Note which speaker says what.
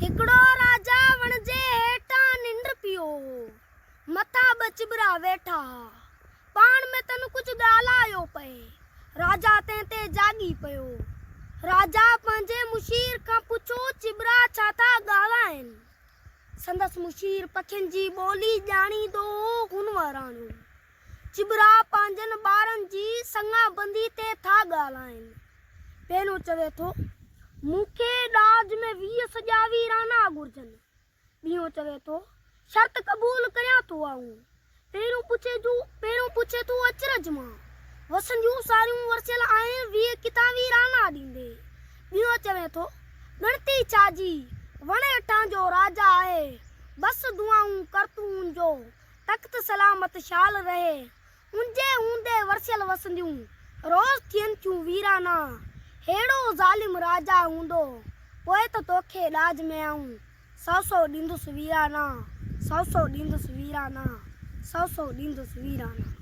Speaker 1: هڪڙو راجا وڻ جي هيٺان ننڊ پيو هو. مٿان ٻه چٻرا ويٺا ها. پاڻ ۾ تن ڪجهه ڳالهايو پئي. راجا تنهن تي جاڳي پيو. راجا پنهنجي مشير کان پڇيو چٻرا ڇا ٿا ڳالهائين؟ سندس مشير پکين جي ٻولي ڄاڻيندو هو هن وراڻيو. چٻرا پنهنجن ٻارن جي سڱابندي تي ٿا ڳالهائين. پهريون چوي ٿو، مون کي ڏاج ۾ 20 سڄا ويرانا گهرجن. ٻيون چوي ٿو، شرط قبول ڪريان ٿو آئون. پهريون پڇي ٿو، پهريون پڇي ٿو اچرج مان، وسنديون ساريون ورسيل آهن، 20 ڪٿان ويرانا ڏيندي؟ ٻيون چوي ٿو، ڳڻتي ڇا جي، وڻ هيٺان جو راجا آهي، بس دعائون ڪر تون ان جو. تخت سلامت شال رهي. انجي هوندي ورسيل وسنديون، روز ٿين ٿيون ويرانا. ههڙو ظالم راجا هوندو، پوء ته توکي ڏاج ۾ آئون سئو سئو ڏيندس ويرانا، سئو سئو ڏيندس ويرانا، سئو سئو ڏيندس ويرانا.